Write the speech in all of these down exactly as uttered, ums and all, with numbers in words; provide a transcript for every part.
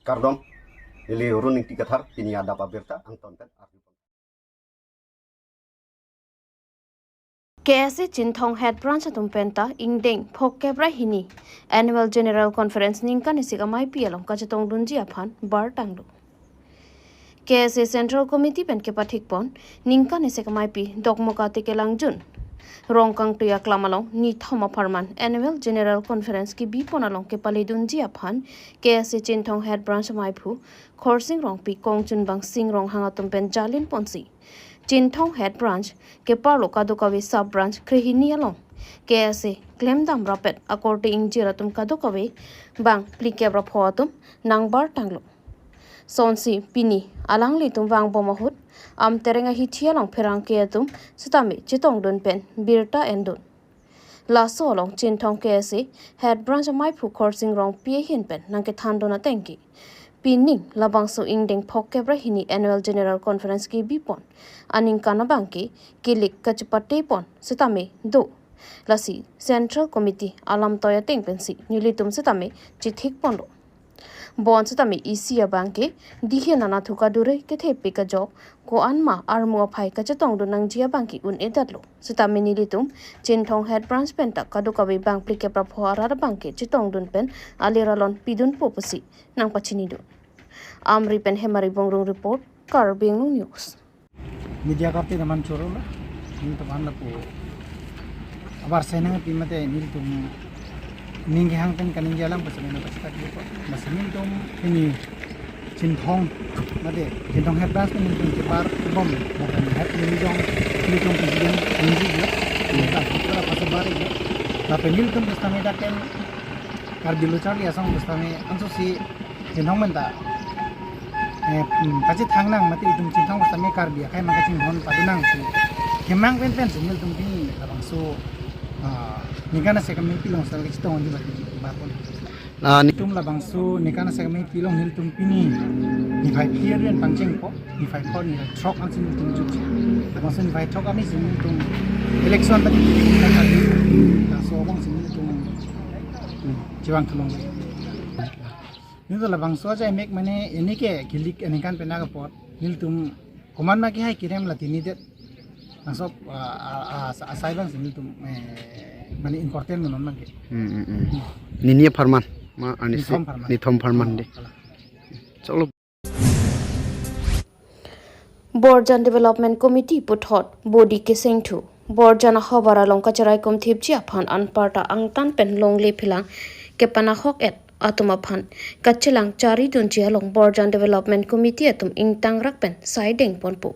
Kardom, neli Run Ingti Kathar, pini adap abirta angton pen arju. K S A Chinthong Head Branch atum penta ingdeng phokep ra hini Annual General Conference ningkan isi amaipi along kachetongdunji aphan bar tanglo. K S A Central Committee pen kepathik pon ningkan isi amaipi Dokmoka Tekelangjun Rongkangtui aklam along nithom apharman Annual General Conference kebi pon along kepaledunji aphan K S A Chinthong Head Branch amaiphu Khorsing Rongpi, Kongchunbang Sing Ronghang atum pen jalin ponsi Chinthong Head Branch keparlo kadokave Sub Branch krehini along K S A klemdam rapet akorte ingjir atum kadokave bang phlikep ra pho atum nangbar tanglo. Sonsi pini alanglitum vangbom ahut Amtereng ahithi along pherangke atum sitame chetongdun pen birta endun. Laso along Chinthong K S A Head Branch amaiphu Khorsing Rongpi ahin pen nangkethandun atengke, pining labangso ingdeng phokep ra hini Annual General Conference kebi pon aningkan abangke kilik kachepate pon sitame do. Lasi Central Committee alamtoi ateng pensi nelitum sitame chethik ponlo. Bonsitame isi abangke dihin anatthu kadure kethepi kajok ko-an ma armu aphai kachetongdun nangji abangke un-edetlo. Sitame nelitum Chinthong Head Branch penta kadokave bang phlikep ra pho arat abangke chetongdun pen alir alon pidunpo pusi nangpachinidun. Amri pen Hemari Bongrung report, Karbi Anglong News. Media korte daman choro la, nelitum aphan lapu abar senang pi mate nelitum ning kehang pen kaningje alam pasamena pachita kipo. Masi nelitum pini Chinthong mate Chinthong Head Branch pen nelitum keparbom, mate head neli jong nelitum president ningje dia. Nelitum kita pasabar dia. Tapi nelitum pesta meda ken Karbi Lo Charli Asong pesta me anso si Chinthong menta, eh, hmm, pachethang nang mate itum Chinthong pesta me Karbi akhai mangkachinghon padunang si kemang penpen si nelitum pini labangso, ah, ningkan isi amaipi along sa kachetongdun mate ba pon. Ah, ni- Itum labangso ningkan isi amaipi along nelitum pini niphai phli ren pangchengpo, niphai phli niphai throk ansi nelitum jukji. Labangso niphai throk ansi nelitum election tadi laso abang si nelitum, hmm, chevang thulong. Nelitum labangso aja emek mane ini ke kilik aningkan pena ke pot. Nelitum komat ma kehai kerem la tinidet. Laso, ah, ah, ah, sa-, asai abang si nelitum, eh, mane important non abangke. Hmm, hmm, hmm. Nini apharman ma arnisi. Nithom apharman. Nithom apharman de. Kalang. Choklo. Borjan Development Committee puthot body kesengthu. Borjan ahovar along kacharaikom thipji aphan anparta angtan pen longle philang kepanahok-et atum aphan kachelang charidunji along Borjan Development Committee atum ingtangrak pen saideng ponpo.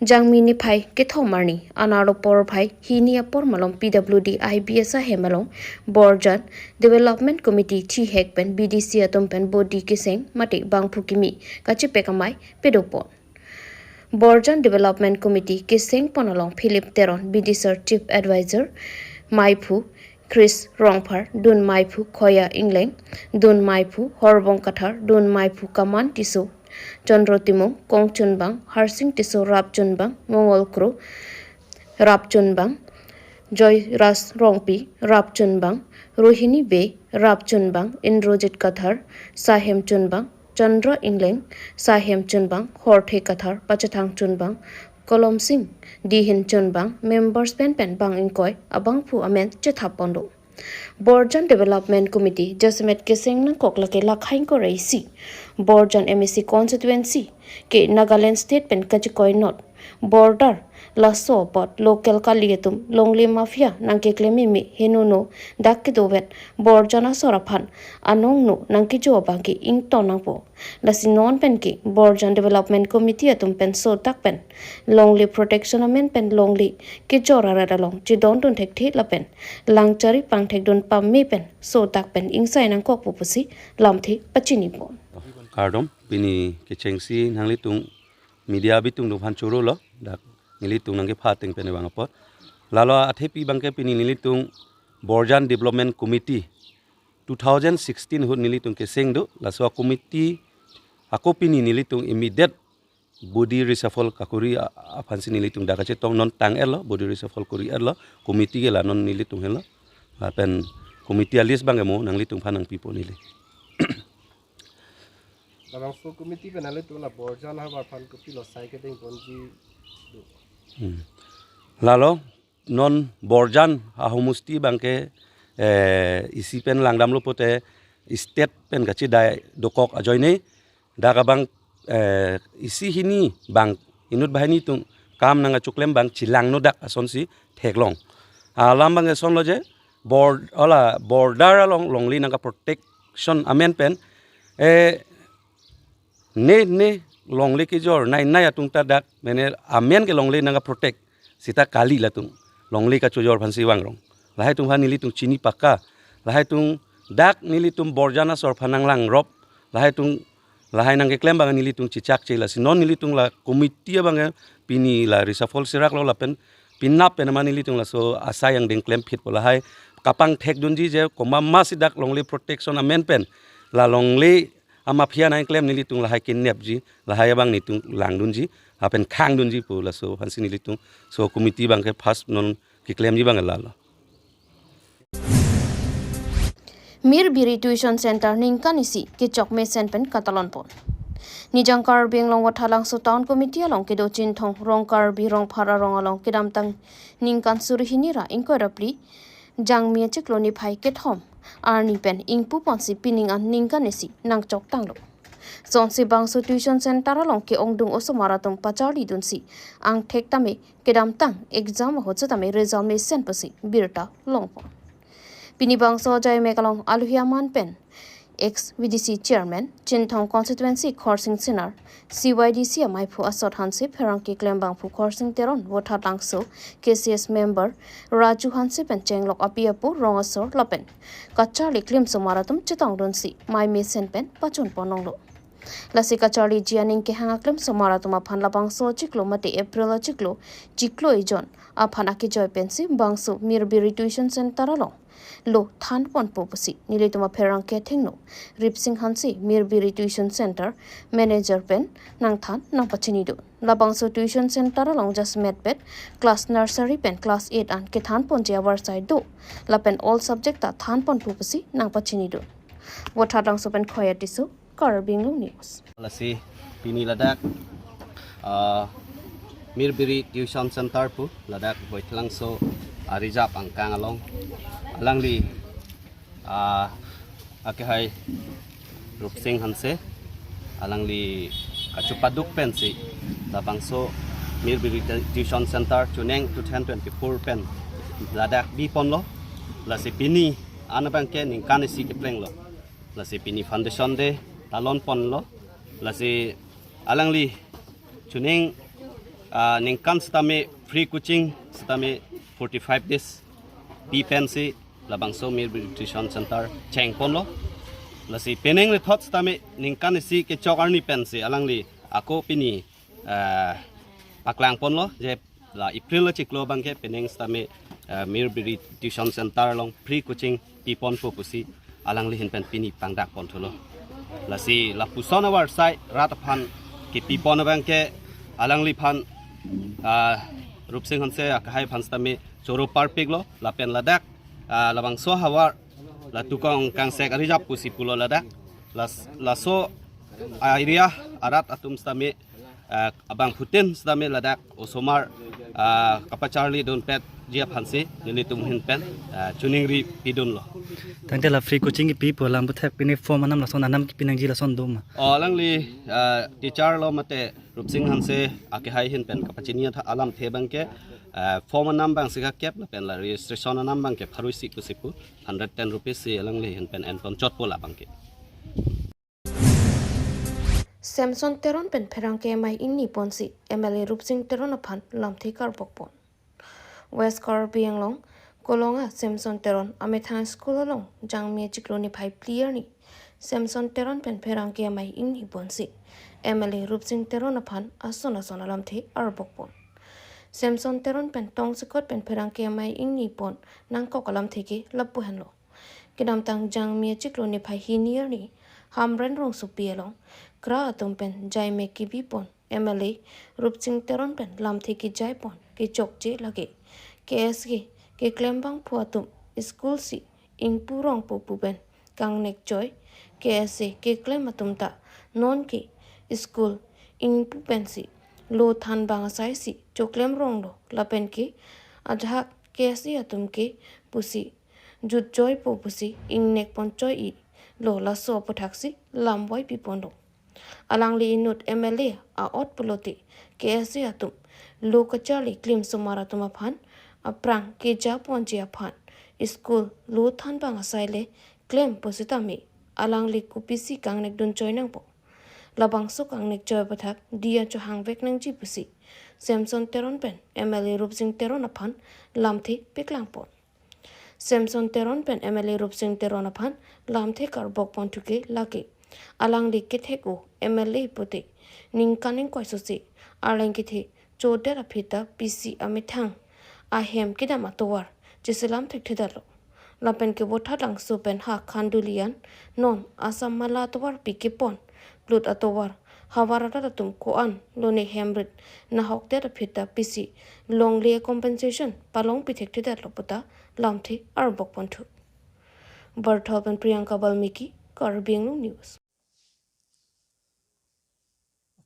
Jangmi niphai kethom arni, anerlo porphai hini apor malom P W D I B S ahem along Borjan Development Committee chihek pen B D C atum pen body keseng mate bangphu kimi kachepek amei padopon. Borjan Development Committee keseng pon along Philip Teron, B D C Chief Advisor, maiphu Chris Rongphar, dun maiphu Khoya Ingleng, dun maiphu Horbong Kathar, dun maiphu Kaman Tisso, Chandra Timung, Kongchunbang, Harsing Tisso, Rapchunbang, Mongol Kro, Rapchunbang, Joyras Rongpi, Rapchunbang, Rohini Bey, Rapchunbang, Indrajit Kathar, Sahem Chunbang, Chandra Ingleng, Sahem Chunbang, Horthe Kathar, Pachethang Chunbang, Kolom Sing, Dihin Chunbang, members pen pen bang ingkoi abangphu amen chethap ponlo. Borjan Development Committee jasemet keseng nangkok lake lakhai ingkoi ra isi. Borjan M A C constituency ke Nagaland State pen kachekoi not. Border laso apot local kali atum longle mafia nangkeklem meme henono dak kedovet Borjan asor aphan anong no nangkejo abangke ington nangpo. Lasi non penke Borjan Development Committee atum pen sotak pen longle protection amen pen longle kejor arat along chedondun thekthe lapen langchari pangthekdun pame pen sotak pen ingsai nangkokpo pusi lamthe pachinipon. Kardom, pini kechengsi nanglitum media abitung atum aphan choro lo, dak nelitum nangkepha ateng pen vang apot. Lalo athepi abangke pini nelitum Borjan Development Committee two thousand sixteen ahut nelitum keseng do, laso committee ako pini nelitum immediate body reshuffle kakori a-, aphansi nelitum dak kachetong non tang-etlo, body reshuffle kori-etlo, committee ke la non nelitum henlo. Lapen committee a-list abangke mo nanglitum aphan nangpipo neli. Labangso committee pen nanglitum la Borjan ahavar aphan kopilo sai kedeng ponji do? Hmm. Lalo non Borjan ahomosti abangke, eh, isi pen langdamlo pote state pen kachedai dokok ajoine dak abang, eh, isi hini bang inut banghini atum kam nangkachoklem abang chelangno dak asonsi theklong. Alam abang asonlo je bor-, ola border along longle nangkaprotection amen pen, eh, ne ne longle kejor nai nai atum ta dak mene amen ke longle nangkaprotect seta kali latum longle kachojor aphansi vangrong. Lahai atum aphan nelitum chini pakka. Lahai atum dak nelitum Borjan asor aphan nanglangrop. Lahai atum lahai nangkeklem abang nelitum chechakche, lasi non nelitum la committee abang pini la reshuffle seraklo lapen penap pen ma nelitum laso asai angdeng klemphitpo. Lahai kapangthekdunji je komat masi dak longle protection amen pen la longle amafia nangklem nelitum lahai kenepji, lahai abang nelitum langdunji, lapen khangdunji pu laso aphansi nelitum so committee abangke first non keklemji abang lalo. Mir Biri Tuition Center ningkan isi kechok mesen pen katalon pon. Nijang Karbi Anglong Vothatlangso Town Committee along kedo Chinthong, Rong Karbi, Rongphar arong along kedamtang ningkan suri hini ra ingkoi ra phli Jangmi achiklo niphai kethom arni pen ingpu ponsi pining an ningkan isi nangchok tanglo. Sonsi bangso tuition center along ke-ongdung osomar atum pacharlidunsi angthek tame kedamtang exam ahut setame result mesen pusi birta longpon. Pini bangso ajai mek along aluhi aman pen ex V D C chairman, Chinthong constituency Khorsing Singnar, C Y D C amaiphu asot hanse pherangke klembangphu Khorsing Teron, Vothatlangso K C S member Raju Hanse pen chenglok api apo rong asor lapen kacharli klim osomar atum chetongdunsi mei mesen pen pachun ponlonglo. Lasi kacharliji aning kehang aklim osomar atum aphan labangso achiklo mate April achiklo chiklo ejon aphan akejoi pensi bangso Mir Biri Tuition Center along lo than ponpo pusi nelitum apherangke athengno Ripsing Hanse, Mir Biri Tuition Center manager pen nangthan nangpachinidun. Labangso tuition center along jasemet pen class nursery pen class eight an kethan ponji avarsai do lapen all subject ta than ponpo pusi nangpachinidun. Vothatlangso pen Khoya Tisso, Karbi Anglong News. Lasi pini ladak, ah, Mir Biri Tuition Center pu ladak Vothatlangso arijap angkang along alangli, ah, akehai Rupsing Hanse, alangli kachepaduk pensi labangso Mir Biri Tuition Center chuning two thousand twenty-four pen ladak bi ponlo. Lasi pini an abangke ningkan isi keplenglo. Lasi pini foundation day talon ponlo. Lasi alangli chuning, ah, ningkan setame free coaching setame forty-five days pi pensi labangso Mir Biri Tuition Center cheng ponlo. Lasi penang rethot setame ningkan isi kechok arni pensi alangli ako pini, ah, paklang ponlo je la April achiklo abangke penang setame, eh, Mir Biri Tuition Center along free coaching pi ponpo pusi alangli ahin pen pini pangdak ponthulo. Lasi lapuson avarsai rat aphan kepi pon abangke alangliphan, ah, Rupsing Hanse akehai aphan setame choro parpiklo lapen ladak, ah, labangso ahavar la Tukong Kangsek arijap pusi pulo ladak. Las-, laso, ah, area arat atum setame, ah, abangphutin setame ladak osomar, ah, kapacharlidun petji aphansi nelitum ahin pen, ah, chuningri pidunlo. Tangte la free coaching kipi pu alam puthak pini form anam lason anam kipi nangji lason do ma? O alangli, ah, teacher lo mate Rupsing Hanse akehai ahin pen kapachini atha alamthe abangke, ah, form anam abangsi kakep lapen la registration anam abangke pharo isi pusi pu hundred ten rupees si alangli ahin pen enpon chotpo labangke. Samson Teron pen pherangke amei ingni ponsi M L A Rupsing Teron aphan lamthe karbok pon. West Karbi Anglong, Kolonga Samson Teron amethang school along Jangmi achiklo niphai phli arni Samson Teron pen pherangke amei ingni ponsi M L A Rupsing Teron aphan ason ason alamthe arbok pon. Samson Teron pen tongsekot pen pherangke amei ingni pon nangkok alamthe ke lapu henlo. Kedamtang Jangmi achiklo niphai hini arni Hamren rongsopi along kra atum pen jaimek kebi pon M L A Rupsing Teron pen lamthe kejai pon kechokche lake K S K keklembangphu atum school si ingpu rongpo pu pen kangnek choi, K S A keklem atum ta Non ke school ingpu pensi lo thanbang asai si choklem ronglo lapen ke ajahak K S A atum ke pusi jut joipo pusi ingnek ponchoi-ilo laso aputhak si lam wai piponlo. Alangli inut M L A a'ot pulote K S A atum lo kacharli klimsomar atum aphan aphrang keja ponji aphan school lo thanbang asai le klem pusitame alangli kopisi kangnek dunchoi nangpo. Labangso kangnek choi aputhak diya chohangvek nangji pusi Samson Teron pen M L A Rupsing Teron aphan lamthe peklangpon. Samson Teron pen M L A Rupsing Teron aphan lamthe karbok ponthu ke lake alangli kethek-o M L A pute ningkan ingkoi sose arleng kethe chodet aphi ta pisi amethang ahem kedam atovar cheselam thekthedetlo. Lapen ke Vothatlangso pen ha Khanduli an non Assam Mala atovarpi kepon plut atovar havar arat atum ko-an lone hemrit nahokdet aphi ta pisi longle compensation palongpi thekthedetlo puta lamthe arbok ponthu. Barthol pen Priyanka Balmiki, Karbi Anglong News.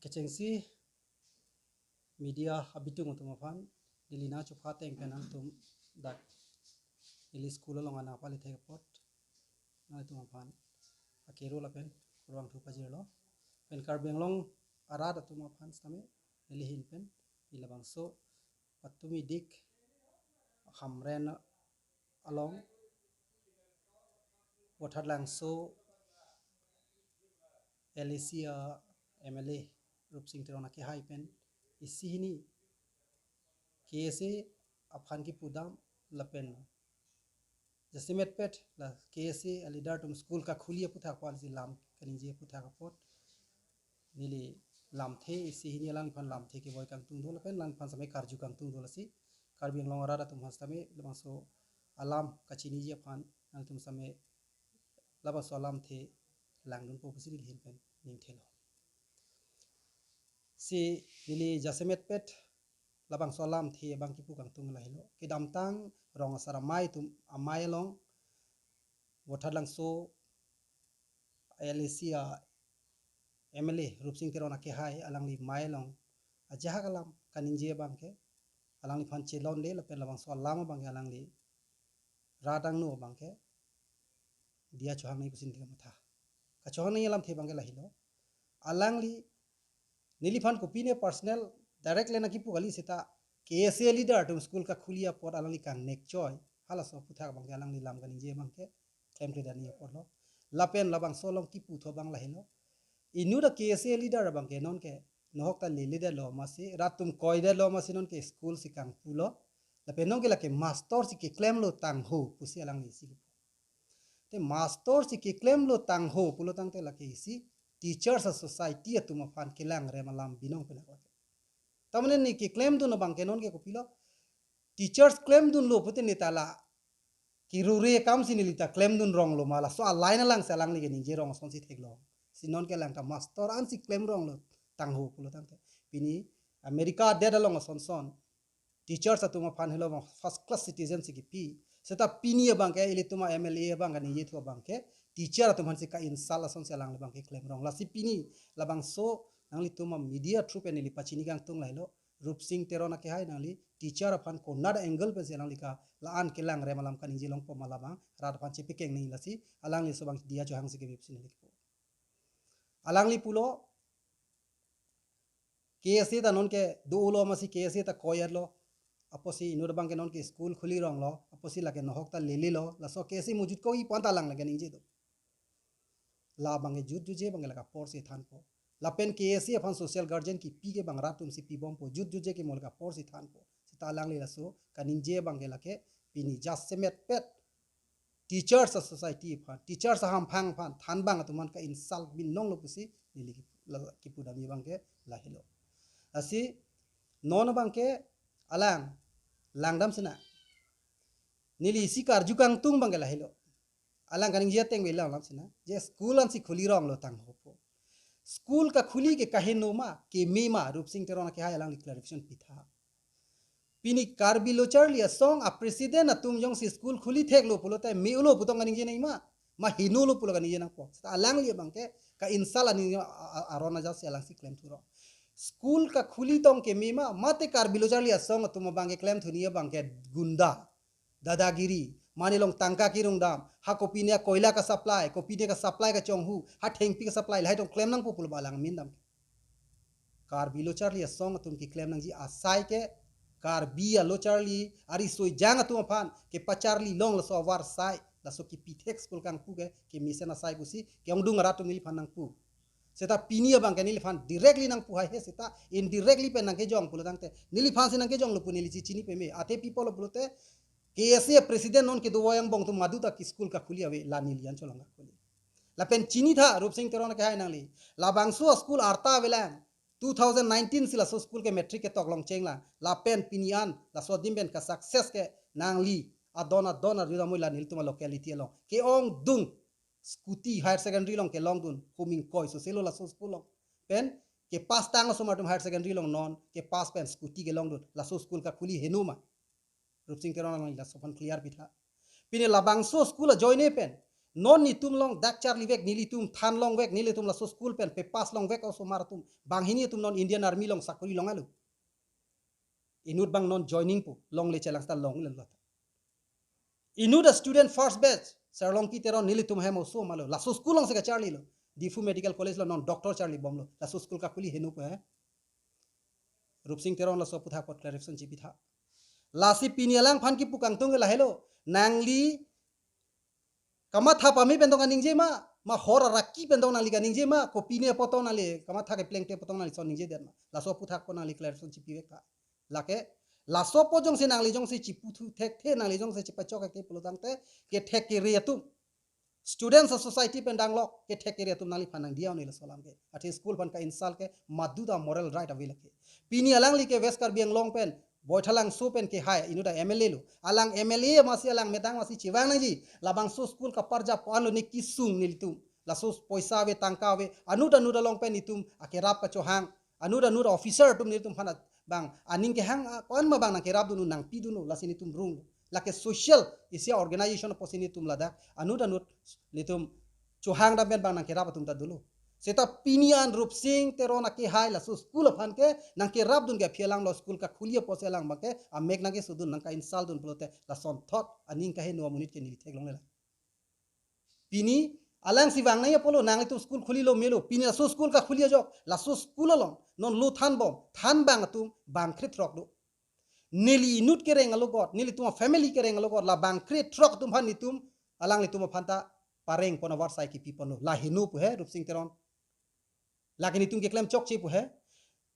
Kechengsi media abitung atum aphan, neli nangchopha ateng pen nangtum dak neli school along anapali thek apot nangtum aphan akero lapen kurvangthu pajirlo. Pen Karbi Anglong arat atum aphan sitame neli ahin pen labangso Patumi Dik Hamren along Vothatlangso L A C a M L A Rupsing Teron akehai pen isi hini K S A aphan kipudam lapen jasemetpet la K S A a leader atum school kakhuli aputhak aphansi lam kaningje aputhak apot neli lamthe isi hini alangphan lamthe kevoi kangtung do lapen alangphan sitame karju kangtung do, lasi Karbi Anglong arat atum aphan sitame labangso alam kachiniji aphan nangtum sitame labangso alamthe langdunpo pusi neli ahin pen ningthelo. Si neli jasemetpet labangso alamthe abang kipu kangtung lahelo. Kedamtang rong asar amei atum amei along Vothatlangso L A C a M L A Rupsing Teron akehai alangli mei along ajahak alam kaningje abang ke alangliphan chelonle lapen labangso alam abang ke alangli rat angno abang ke diya chohang nangji pusi neli kamatha. Kachohang nangji alamthe abang ke lahelo. Alangli neliphan kopine personal direct le nangkipu kali seta K S A leader atum school kakhuli apot alangli kangnek choi halaso aputhak abang ke alangli lam kaningje abang ke klemkledet nangji apotlo. Lapen labangso along kiputhu abang lahelo. Inut a K S A leader abang ke nonke nohok ta leledetlo masi rat atum koidetlo masi nonke school si kangpulo. Lapen nonke lake master si keklemlo tangho pusi alangli isi kipu. Te master si keklemlo tangho pulo tangte lake isi teachers a society atum aphan kelangrem alam binong pen lake. Tamane ne keklemdun abang ke nonke kopilo teachers klemdunlo pute ne ta la kirure akam si neli ta klemdun ronglo ma laso a-line along si alangli ke ningje rong asonsi theklong. Si nonke alang ta master ansi klem ronglo tangho pulo tangte. Pini America adet along asonson teachers atum aphan helo abang first class citizen si kipi. Seta pini abang ke ilitum a M L A abang ke ningjethu abang ke teacher atum aphansi ka-insult asonsi alangli abang ke klem rong. Lasi pini labangso nanglitum a media through pen neli pachini kangtung lahelo. Rupsing Teron akehai nangli teacher aphan konat angle pensi alangli ka la-an kelangrem alam kaningje longpo ma labang rat aphan chepekeng nangji, lasi alangli laso abang diya chohang si keme pusi neli kipu. Alangli pulo K S A ta nonke dolo masi K S A ta koyatlo. Apotsi inut abang ke nonke school khuli ronglo. Apotsi lake nohok ta lelelo. Laso K S A mujut ko-i pon ta alang lake ningje do. La abang ke jut juje abang ke lake apor si thanpo. Lapen K S A aphan social guardian kipi ke abang rat atum si pibompo. Jut juje ke mo lake apor si thanpo. Seta alangli laso kaningje abang ke lake pini jasemetpet teachers a society aphan, teachers ahamphang aphan thanbang atum aphan ka-insult binonglo pusi neli kip-, la-, kipudamji abang ke lahelo. Lasi non abang ke alang langdam sina. Neli isi karju kangtung abang ke lahelo. Alang kaningje ateng bela alam sina. Je school ansi khuli ronglo tanghopo. School kakhuli ke kaheno ma, keme ma, Rupsing Teron akehai alangli clarification pitha. Pini Karbi Lo Charli Asong a president atum jongsi school khuli theklo pulote me-ulo putong kaningje nangji ma. Ma heno lo pulo kaningje nangpo. Seta alangli abangke ka insult aning a, a, aron ajat si alangsi klem thuro. School kakhuli tong keme ma, mate Karbi Lo Charli Asong atum abangke klem thuni abangke gunda, dadagiri, mane along tangka kirung dam, ha kopine koila ka-supply, kopine ka-supply kachonghu, ha thengpi ka-supply, lahai tong klem nangpo pulo ba alang amin dam. Karbi Lo Charli Asong atum keklem nangji asai ke, Karbi a-Lo Charli, ari soi jang atum aphan, kepacharli long laso avar sai, laso kepithek school kangpu ke, kemesen asai pusi, ke-ongdung arat atum neliphan nangpu. Seta pini abangke neliphan directly nangpu hai he seta, indirectly pen nangkejong pulo tangte, neliphan si nangkejong lo pu neli chini peme, ate pi pulo pulote, K S A president non kedo wayang bong atum madu ta ke school kakhuli ave, la neli an cholong kakhuli. Lapen chini tha, Rupsing Teron kehai nangli. Labangso school arta avelang. Two thousand nineteen si laso school ke matric ketok longcheng lang. Lapen pini an, laso adim pen ka-success ke nangli. Adon adon arjudamoi la nelitum a-locality along. Ke-ongdung scooty higher secondary along kelongdun. Homing koi so selo laso school along. Pen, kepass tang osomar atum higher secondary along non. Kepass pen scooty kelongdun. Laso school kakhuli heno ma. Rupsing Teron alangli laso aphan clear pitha. Pini labangso school ajoine pen. Non netum along dak charlivek, nelitum than longvek, nelitum laso school pen pepass longvek osomar atum. Banghini atum non Indian Army along sakori long alo. Inut bang non joining po, longle chelang seta longle lo. Inut a-student first batch, Sarlongki Teron nelitum hem oso ma lo. Laso school alongsi kacharli lo. Diphu Medical College along non doctor charli bomlo. Laso school kakhuli heno po he. Rupsing Teron laso aphuthak apot clarification chipitha. Lasi pini alangphan kipu kangtung ke lahelo. Nangli kamatha pame pen tong kaningje ma, ma hor araki pen tong nangli kaningje ma, kopine apot tong nangli, kamatha keplengte apot tong nangli son ningjedet ma. Laso aphuthak apot nangli clarification chipivek tha. Lake, laso apot jongsi nangli jongsi chiputhu thekthe, nangli jongsi chipachok thekthe pulo tangte, kethek kere atum. Students society pen danglok kethek kere atum nangliphan nangdiya un-e laso alam ke. Athe school aphan ka-insult ke madu ta moral right ave lake. Pini alangli ke West Karbi Anglong pen, Baithalangso pen kehai, inut a-M L A lo. Alang M L A masi alang medang masi chevang nangji. Labangso school kaparja po-an lo ne kesung nelitum. Laso poisa ave tangka ave. Anut anut along pen netum akerap kachohang. Anut anut officer atum netum aphan bang aning kehang a, ko-an ma bang nangkerapdun un nangpidun un lasi netum rung. Lake social isi organization apotsi netum ladak. Anut anut netum chohang dam pen bang nangkerap atum ta dolo. Seta pini an Rupsing Teron akehai laso school aphan ke nangkerapdun ke aphi alang lo school kakhuli apotsi alang abangke amek nangkesodun nangka-insult dun pulote lason thot aning kaheno amonit ke neli theklongle lang. Pini alangsi vang nangji apotlo nanglitum school khulilo melo. Pini laso school kakhuli ajok. Laso school along non lo than bom. Than bang atum bangkre throk do. Neli inut kereng alogot. Nelitum a-family kereng alogot. La bangkre throk atum aphan netum. Alanglitum aphan ta pareng pon avarsai kipi ponlo. La heno pu he Rupsing Teron. Lake netum keklem chokche pu he.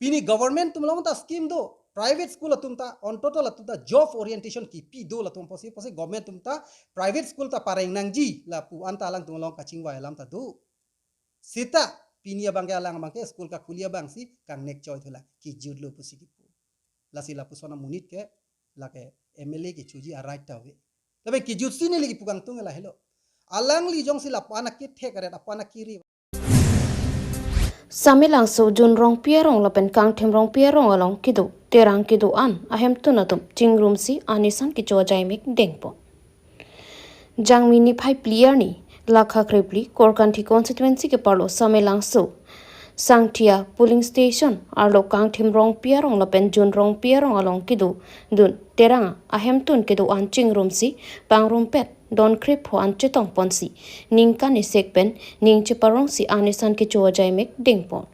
Pini government atum along ta scheme do. Private school atum ta, ontoto latum ta job orientation kipi do latum apotsi, apotsi government atum ta private school ta pareng nangji lapu anta alangtum along kachingvai alam ta do. Seta pini abangke alang abangke school kakhuli abangsi kangnek choi thula. Kejut lo pusi kipu. Lasi lapuson amonit ke lake M L A kechoji a-right ta ave. Lapen kejutsi neli kipu kangtung lahelo. Alangli jongsi lapu-an akethek aret, lapu-an akiri. Samelangso Jun Rongpi arong lapen Kangthim Rongpi arong along kedo terang kedo-an ahemtun atum chingrumsi anisan kecho ajaimek dengpon. Jangmi niphai phli arni, lakha krephli, Korkanthi constituency keparlo Samelangso Sangthia polling station arlo Kangthim Rongpi arong lapen Jun Rongpi arong along kedodun terang ahemtun kedo-an chingrumsi pangrumpet don krepho an chetongponsi ningkan isek pen ning cheparongsi anisan kecho ajaimek dengpon.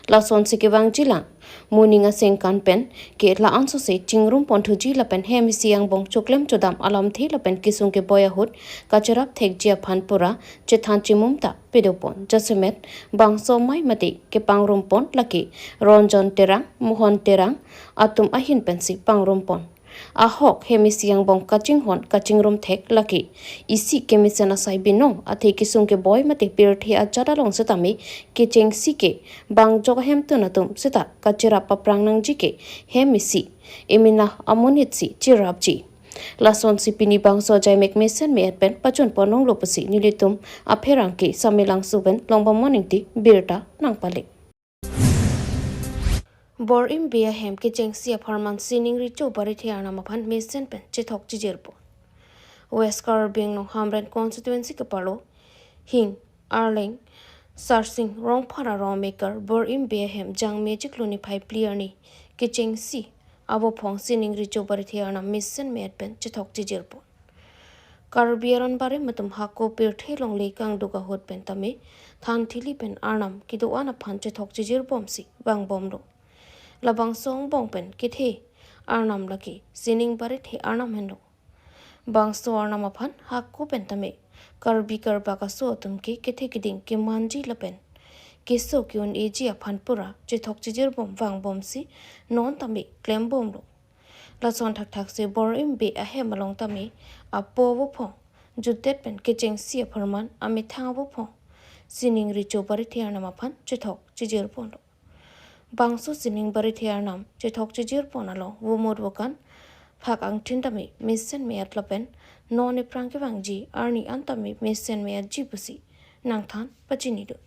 Lasonsi kevangjilang, moning asengkan pen ke la-an sose chingrumpon thuji lapen hem isi angbong choklem chodam alamthe lapen kesung keboi ahut kacherap thekji aphan pura chethan chimum ta pedopon. Jasemet bangso amei mate kepangrumpon lake Ronjon Terang, Mohon Terang atum ahin pensi pangrumpon. Ahok hem isi angbong kachinghon kachingrum thek lake isi kemesen asai binong athe kesung keboi mate pirthe ajat along setame kechengsi ke bangjok ahemtun atum seta kacherap paprang nangji ke hem isi emena amonitsi cherapji. Lasonsi pini bangso ajaimek mesen me-et pen pachun ponlonglo pusi nelitum apherangke Samelangso pen Longbamon Ingti birta nangpale. Bor-im bia hem kechengsi apharman sining Richo Barithe arnam aphan mesen pen chethok chijirpo. West Karbi Anglong Hamren constituency keparlo Hing Arleng Sarsing Rongphar arong amekar Bor-im Bey ahem Jangme chiklo niphai phli arni kechengsi abophong Sining Recho Barithe arnam mesen me-et pen chethok chijirpon. Karbi aron barim atum hako pirthe longle kangduk ahut pen tame than thili pen arnam kedo-an aphan chethok chijirbomsi vangbomlo. Labangso angbong pen kethe arnam lake Sining Barithe arnam henlo. Bangso arnam aphan hako pen tame Karbi Karbak aso atum ke kethe keding kemanji lapen keso ke-un-eji aphan pura chethok chijirbom vangbomsi non tame klembomlo. Lason thakthak si Bor-im Bey ahem along tame apo abophong jutdet pen kechengsi apharman amethang abophong Sining Recho Barithe arnam aphan chethok chijirponlo. Bangso Sining Barithe arnam chethok chijirpon along vomut vokan phak angthin tame mesen me-et lapen non ephrang kevangji arni an tame mesen me-etji pusi nangthan pachinidun.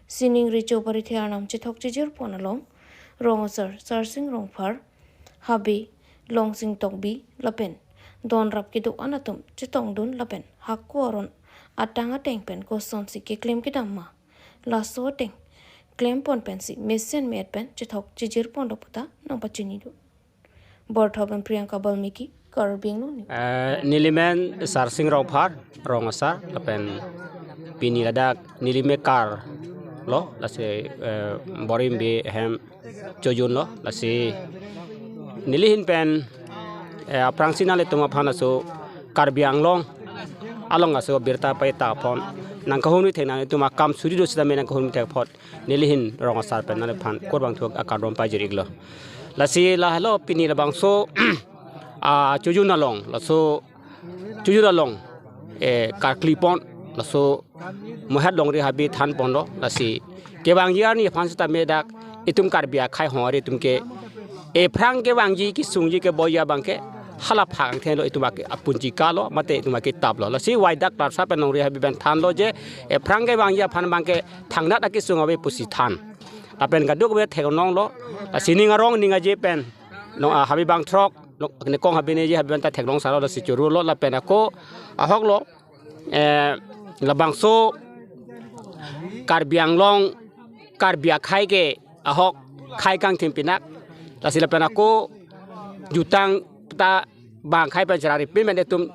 Sining Recho Barithe arnam chethok chijirpon along rong asar Sarsing Rongphar, Habe Longsing Tokbi lapen donrap kedo-an atum chetongdun lapen hako aron atang ateng pen kosonsi keklem kedam ma, laso ateng klempon pensi mesen me-et pen chethok chijirponlo puta nangpachinidun. Borthop pen Priyanka Balmiki, Karbi Anglong News. Eh, nelimen Sarsing Rongphar, rong asar, lapen pini ladak neli mekar lo, lasi, eh, Bor-im Bey ahem chojunlo, lasi neli ahin pen, eh, aphrangsi nanglitum aphan aso Karbi Anglong along aso birta pai ta aphan nangkahumri thek, nanglitum akam suri do sitame nangkahumri thek apot neli ahin rong asar pen nangliphan kurvangthu akardom pajir-iklo. Lasi lahelo pini labangso, ah, chojun along, laso chojun along, eh, karklipon, laso mohet longri habe thanponlo, lasi kevangji arni aphan sitame dak itum Karbi akhei hongri atum ke ephrang kevangji kesungji keboiji abangke hala phak angthenlo, itum ake apunji kalo mate itum ake taplo. Lasi waidak klarsa pen longri habe pen thanlo je ephrang kevangji aphan abangke thangnat akesung ave pusi than. Lapen kadokave theklonglo, lasi ning arong ning aje pen long, ah, habe bangthrok, long, nekong habe neji habe pen ta theklong salo, lasi chorolo lapen ako ahoklo, eh, labangso Karbi Anglong, Karbi akhei ke ahok khei kangthim pinak, lasi lapen ako jutang ta bang khei pen cherari pimen etum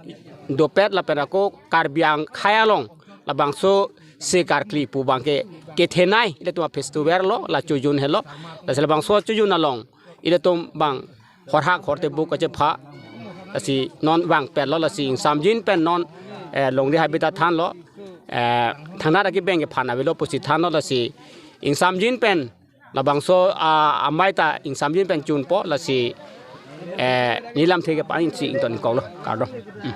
dopet lapen ako Karbi akhei along labangso se karkli pu abangke kethenei ilitum a-festival lo, la chojun helo, lasi labangso chojun along ilitum bang horhak horte bu kachepha, lasi non vangpetlo, lasi ingsamjin pen non, eh, longri habe ta thanlo, eh, thangnat akebeng kephan avelo pusi thanlo, lasi ingsamjin pen labangso, ah, amei ta ingsamjin pen chunpo, lasi, eh, neli lamthe kephan si ington ingkoklo, kardom. Hmm.